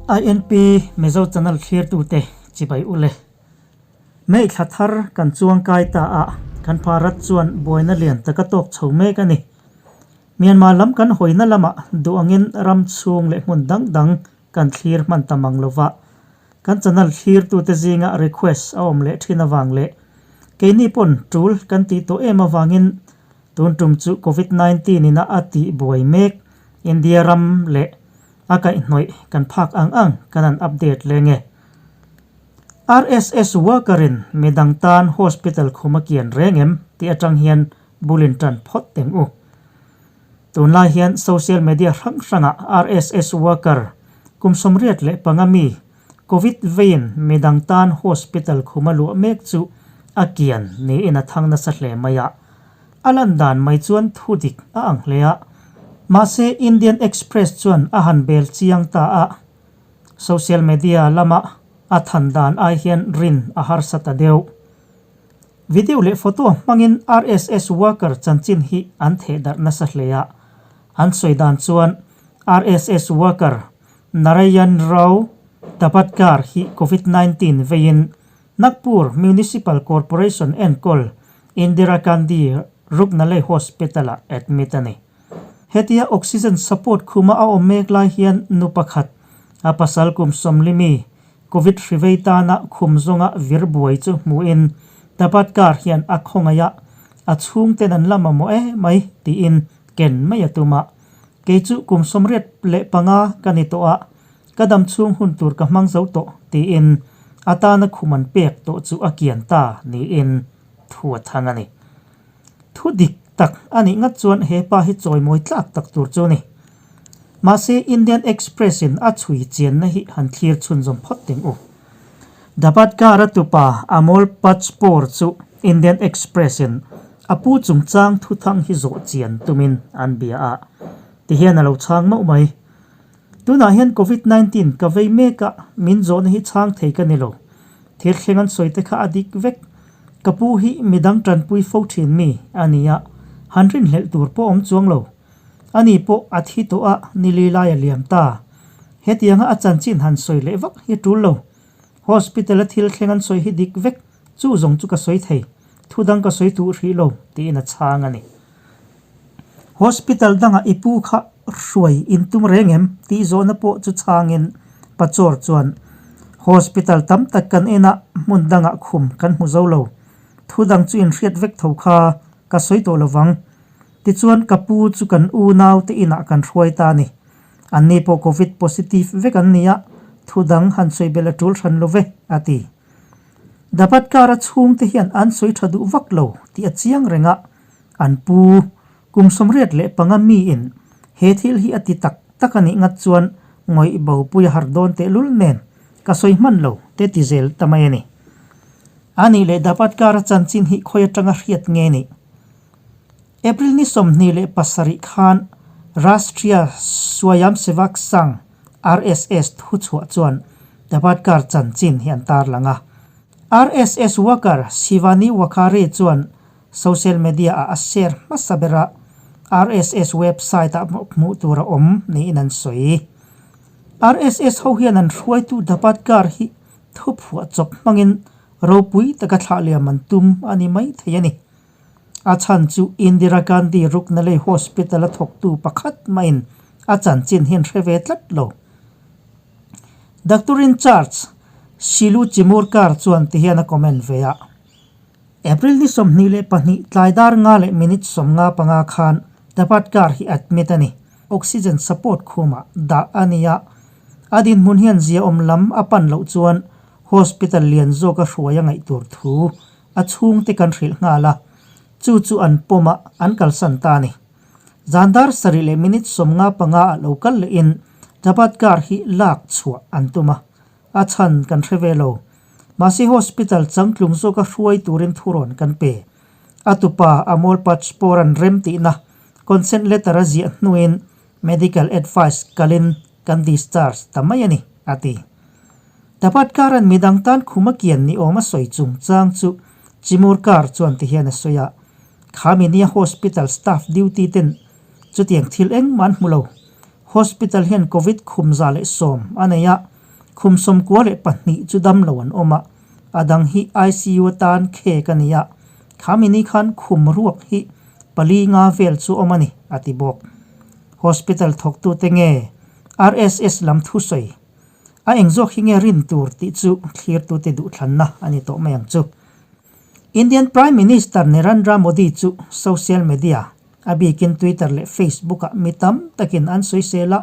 INP Mizo Channel thlirtute chibai ule. May thla thar kan chuang kai ta a, kan Bharat chuan buaina lian taka tawk chho mek a ni. Myanmar lam kan hawina lamah duh angin ram chhung leh hmun dang dang kan thlir hman ta mang lova. Kan channel thlirtute zinga request a awm leh thin avang leh keini pawn tul kan tih tawh em avangin tun tum chu Covid 19 ina a tih buai mek India ram leh a kaihhnawih kan phak ang ang kan han update leng e. RSS worker in midang tan hospital khum a kian reng em tih atang hian bul in tan phawt teng u. Tunlai hian social media hrang hrangah RSS worker kum 35 mi Covid vein midang tan hospital khum a luah mek chu a kian niin a thang nasa hle mai a. A lan dan mai chuan thu dik a ang hle a. Mahse Indian Express chuan a han bel chiang ta a. Social media lama a than dan ai hian rin a harsa ta deuh. Video leh photo hmangin RSS worker chanchin hi an theh darh nasa hle a. An sawi dan chuan RSS worker Narayan Rao Dabhadkar hi Covid 19 veiin Nagpur Municipal Corporation enkawl Indira Gandhi Rugnalay Hospital-ah admit a ni. Hetia oxygen support khuma a awm mek lai hian nu pakhat, a pasal kum 40 mi, Covid hri vei tana khum zawnga vir buai chu hmuhin Dabhadkar hian a khawngaih a, a chhungten an la mamawh e mai tiin ken mai a tum a. Kei chu kum 85 ka ni tawh a, ka dam chhung hun tur ka hmang zo tawh tiin a tana khum an pek tawh chu a kian ta niin thu a thang a ni. Thu dik tak a nih ngat chuan he pa hi chawimawi tlak tak tur chu a ni. Mahse Indian Express in a chhui chianna hi han thlir chhunzawm phawt teng u. Dabadkar-a tupa Amol Pachpor chu Indian Express in a pu chungchang thuthang hi zawh chian tumin an bia a, tihian a lo chhang mauh mai. Tunah hian Covid 19 ka vei mek a, min zawhna hi chhang thei ka ni lo. Thil thleng an sawi te kha a dik vek. Ka pu hi midang tanpui fo thin mi a ni a, han rinhlelh tur pawh awm chuang lo. Ani pawh a thi tawh a, nili lai a liam ta. Hetianga a chanchin han sawi leh vak hi tul lo. Hospital a thil thleng an sawi hi dik vek, chu zawng chu ka sawi thei. Thu dang ka sawi duh hrih lo, tiin a chhang a ni. Hospital dangah i pu kha hruai in tum reng em? tih zawhna pawh chu chhangin Pachor chuan, Hospital tam tak kan en a, hmun dangah khum kan hmu zo lo. Thu dang chu in hriat vek tho kha ka sawi tawh lovang. Tichuan ka pu chu kan unau te inah kan hruai ta a ni. Anni pawh Covid positive vek an ni a, thu dang han sawi belh a tul hran lo ve, a ti. Dabatkar-a chhungte hian an sawi tha duh vak lo tih a chiang reng a, An pu, kum 35 miin he thil hi a ti tak tak a nih ngat chuan ngawih bopui a harh dawn tehlul nen ka sawi hman lo te ti zel ta mai a ni. A nih leh Dabatkar-a chanchin hi khawi atanga hriat nge nih? April ni 27 khan Rashtriya Swayamsevak Sangh, RSS, thuchhuah chuan Dabhadkar chanchin hi an tarlang a. RSS worker Shivani Wakhare chuan Social media ah a share hmasa ber a, RSS website ah hmuh tur a awm niin an sawi. RSS ho hian an hruaitu Dabhadkar hi thuphuah chawp hmangin ropui taka thlah liam an tum a ni mai thei a ni. A chhan chu Indira Gandhi Ruknalei Hospital a thawktu pakhat maiin a chanchin hian hre ve tlat lo. Doctor in charge Shilu Chimurkar chuan tihian a comment ve a. April ni 22 tlai dar nga leh minute 55 khan Dabhadkar hi admit a ni. Oxygen support khumah dah a ni a, a dinhmun hian ziaawm lam a pan loh chuan hospital lian zawka hruai a ngaih tur thu a chhungte kan hrilh nghal a, chu chu an pawm a, an kalsan ta a ni. Zan dar sarih leh minute 55 ah lo kal lehin Dabhadkar hi lak chhuah an tum a, a chhan kan hre ve lo. Mahse hospital changtlung zawka hruai turin thurawn kan pe. A tupa Amol Pachporan rem tihna consent letter a ziah hnuin medical advice kalin kan discharge ta mai a ni, a ti. Dabhadkaran midang tan khum a kian ni awm a sawi chungchang chu Chimurkar chuan tihian a sawi a, Khami nia hospital staff duty ten chutiang thil engmah an hmu lo. Hospital hian Covid khum 110 a nei a. Khum 92 chu dam lo an awm a, a dang hi ICU atan khek a ni a, khami ni khan khum ruak hi pali nga vel chu awm a ni, a ti bawk. Hospital thawktute nge RSS lam thusawi a eng zawk hi nge rin tur tih chu thlirtute duhthlanna a ni tawh mai ang chu. Indian Prime Minister Narendra Modi chu social media, a bikin Twitter leh Facebook-ah mi tam takin an sawisel a,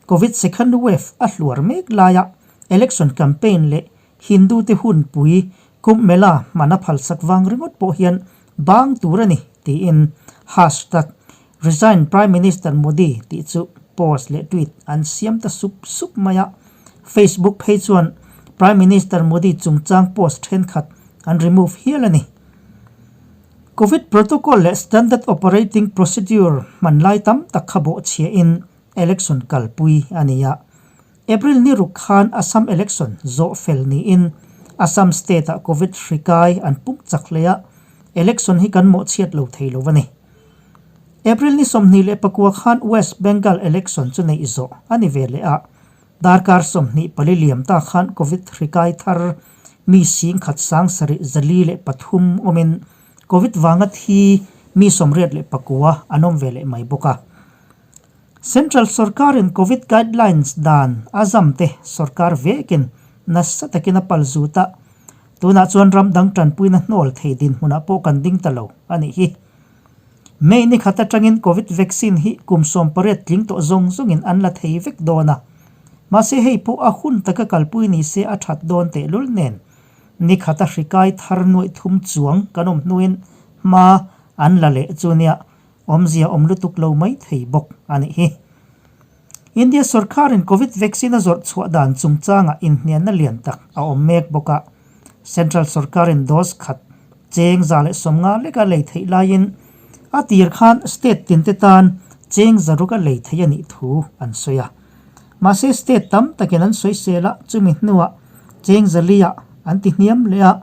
Covid second wave a hluar mek laia election campaign leh Hindu te hunpui Kumbh Mela hman a phalsak vang ringawt pawh hian bang tur a ni tiin hashtag Resign Prime Minister Modi tih chu post leh tweet an siam ta sup sup mai a. Facebook phei chuan Prime Minister Modi chungchang post thenkhat an remove hial a ni. Covid protocol leh standard operating procedure hman lai tam tak kha bawhchhiahin Election kalpui a ni a. April ni ruk khan Assam election zawh fel niin Assam state-ah Covid hri kai an pung chak hle a, election hi kan mawhchhiat lo thei lo a ni. April ni 24 khan West Bengal election chu neih zawh a ni ve leh a, darkar 24 liam ta khan Covid hri kai thar mi singkhat 7403 awmin Covid vanga thi mi 89 an awm ve leh mai bawk a. Central sorkarin Covid guidelines dan a zam te sorkar vekin nasa takin a pal zut a, tunah chuan ram dang tanpuina hnawl thei dinhmunah pawh kan ding ta lo a nih hi. May ni khat atangin Covid vaccine hi kum 18 tling tawh zawng zawngin an la thei vek dawn a, mahse hei pawh a hun taka kalpui ni se a that dawn tehlul nen ni khata hri kai thar nuaih thum chuang kan awm hnuin hma an la leh chu nia Awmzia awm lutuk lo mai thei bawk a nih hi. India sorkarin Covid vaccine a zawrh chhuah dan chungchangah inhnianna lian tak a awm mek bawk a. Central sorkarin dose khat cheng 150 leka lei theih laiin a tir khan state tinte tan cheng 600 a lei theih a nih thu an sawi a. Mahse state tam takin an sawisel a, chumi hnuah cheng 400 ah an ti hniam leh a,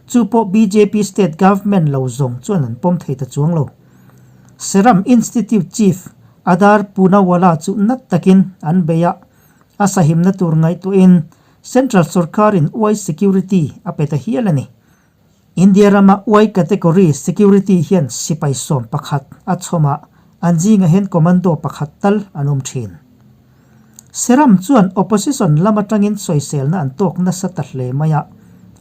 chu pawh bjp state government lo zawng chuan an pawm thei ta chuang lo. Serum Institute Chief Adar Poonawalla chu nat takin an bei a, a sahimna tur ngaihtuahin Central sorkarin uai security a pe ta hial a ni. India rama uai category security hian sipai 11 a chhawm a, an zingah hian commando pakhat tal an awm thin. Serum chuan opposition lam atangin sawiselna an tawk nasa ta hle mai a,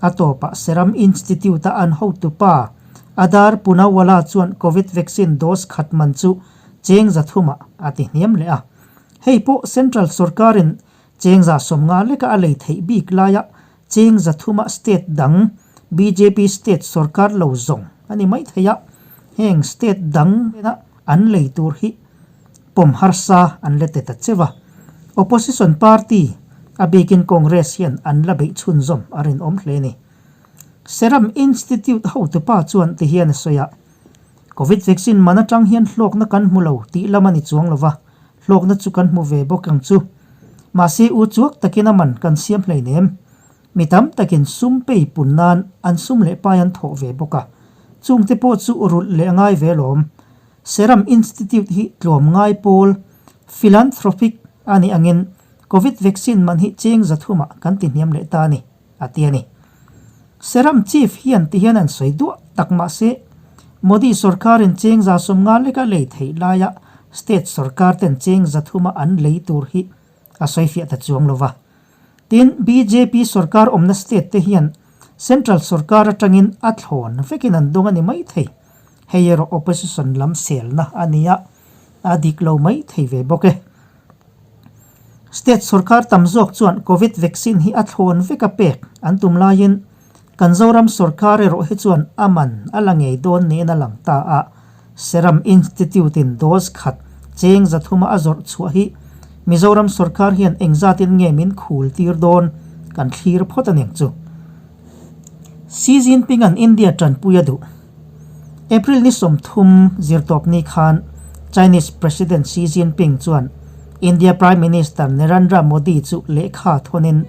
a tawpah Serum Institute-a an hotupa Adar Poonawalla chuan Covid vaccine dose khat man chu cheng 300 ah a ti hniam leh a. Hei pawh Central sorkarin cheng 150 leka a lei theih bik laia cheng 300 ah state dang bjp state sorkar lo zawng a ni mai thei a, heng state dang ena an lei tur hi pawm harsa an la ti ta cheu a. Opposition party, a bikin Congress hian an la beih chhunzawm a rinawm hle a ni. Serum Institute hotupa chuan ti hian a sawi a, Covid vaccine man atang hian hlawkna kan hmu lo tih lam a ni chuang lo va, hlawkna chu kan hmu ve bawk ang chu. Mahse u chuak takin a man kan siam hleinem. Mi tam takin sum pei pun nan an sum leh pai an thawh ve bawk a, chungte pawh chu rulh leh a ngai ve alawm. Serum Institute hi tlawm ngai pawl, philanthropic, a nih angin Covid vaccine man hi cheng 300 ah kan ti hniam leh ta a ni, a ti a ni. Serum Chief hian ti hian an sawi duah tak mahse, Modi sorkarin cheng 150 leka lei theih laia state sorkar ten cheng 300 a an lei tur hi a sawi fiah ta chuang lo va. Tin, bjp sorkar awmna state te hian central sorkar atangin a thlawn vekin an dawng a ni mai thei. Hei erawh opposition lam selna a ni a, a dik lo mai thei ve bawk e. State sorkar tam zawk chuan Covid vaccine hi a thlawn vek a pek an tum laiin kan Zoram sorkar erawh hi chuan a man a la ngei dawn niin a lang ta a, Serum Institute-in dose khat cheng 300 a zawrh chhuah hi Mizoram sorkar hian engzatin nge min khul tir dawn kan thlir phawt a ning chu. Xi Jinping-a'n India tanpui a duh. April ni 30 zirtawp ni khan Chinese President Xi Jinping chuan India Prime Minister Narendra Modi chu lehkha thawnin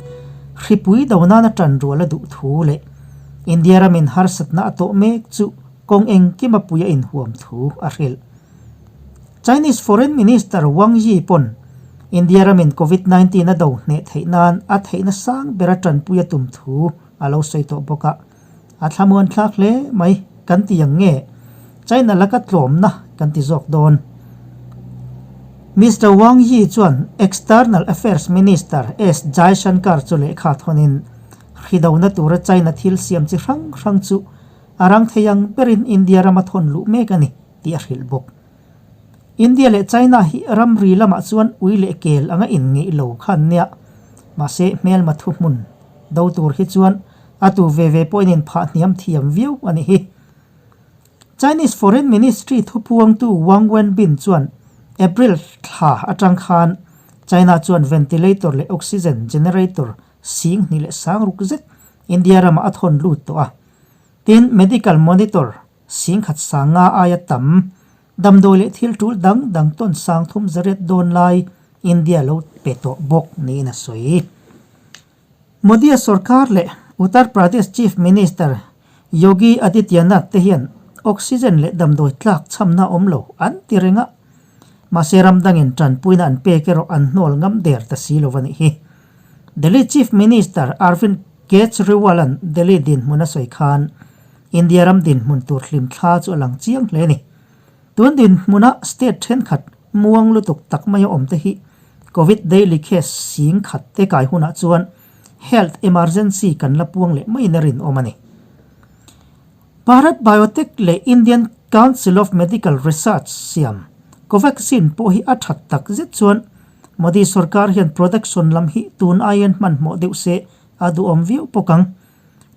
hripui do nana tan rual a duh thu leh India ramin harsatna a tawh mek chu kawng engkim a pui a inhuam thu a hrilh. Chinese Foreign Minister Wang Yi pawn. India ramin Covid 19 a do hneh theih nan a theihna sang bera tanpui a tum thu a lo sawi tawh bawk a. A thlamuan thlak hle mai kan ti ang nge China laka tlawmna kan ti zawk dawn. Mister Wang Yi chuan External Affairs Minister S Jaishankar chu lehkha thawnin hridona tura China thil siam chi hrang hrang chu a rang thei ang berin India rama thawn luh mek a ni tih a hrilh bawk. India leh China hi ramri lamah chuan ui leh kel anga inngeih lo kha an nia. Mahse hmelma thuhmun do tur hi chuan a tu ve ve pawhin inphah hniam thiam viau a nih hi. Chinese Foreign Ministry thupuangtu Wang Wenbin chuan April thla atang khan China chuan ventilator leh oxygen generator sing hnih leh sang ruk zet India ramah a thawn lut tawh a. Tin, medical monitor Singkhat sanga aia tam, damdawi leh thil tul dang dang tawn sang thum zariat dawn lai India lo pe tawh bawk niin a sawi. Modi-a sorkar leh Uttar Pradesh Chief Minister Yogi Adityanath te hian oxygen leh damdawi tlak chhamna awm lo an ti reng a, mahse ram dangin tanpuina an pek erawh an hnawl ngam der ta si lo a nih hi. Delhi Chief Minister Arvind Kejriwal-a'n Delhi dinhmun a sawi khan India ram dinhmun tur hlim thla chu a lang chiang hle a ni. Tun dinhmuna state thenkhat muang lutuk tak maia awm te hi Covid daily case sing khat te kai hunah chuan health emergency kan la puang leh maiin a rinawm a ni. Bharat Biotech leh Indian Council of Medical Research siam Covaxin pawh hi a that tak zet chuan Modi sorkar hian production lam hi tun aiin hmanhmawh deuh se a duhawm viau bawk ang.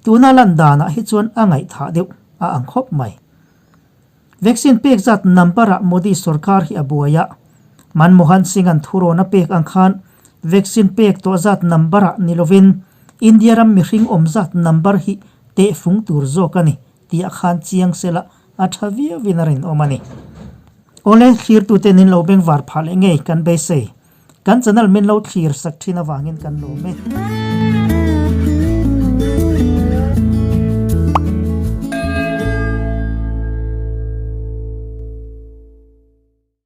Tuna lan danah hi chuan a ngaihthah deuh a ang khawp mai. Vaccine pek zat number ah Modi sorkar hi a buai a, Manmohan Singh-a'n thurawn a pek ang khan vaccine pek tawh zat number ah ni lovin India ram mihring awm zat number hi tehfung tur zawk a ni tih ah khan chiang sela a tha viauin a rinawm a ni. Awle, thlirtute nin lo bengvar phah leh ngei kan beisei. Kan channel min lo thlir sak thin avangin kan lawm e.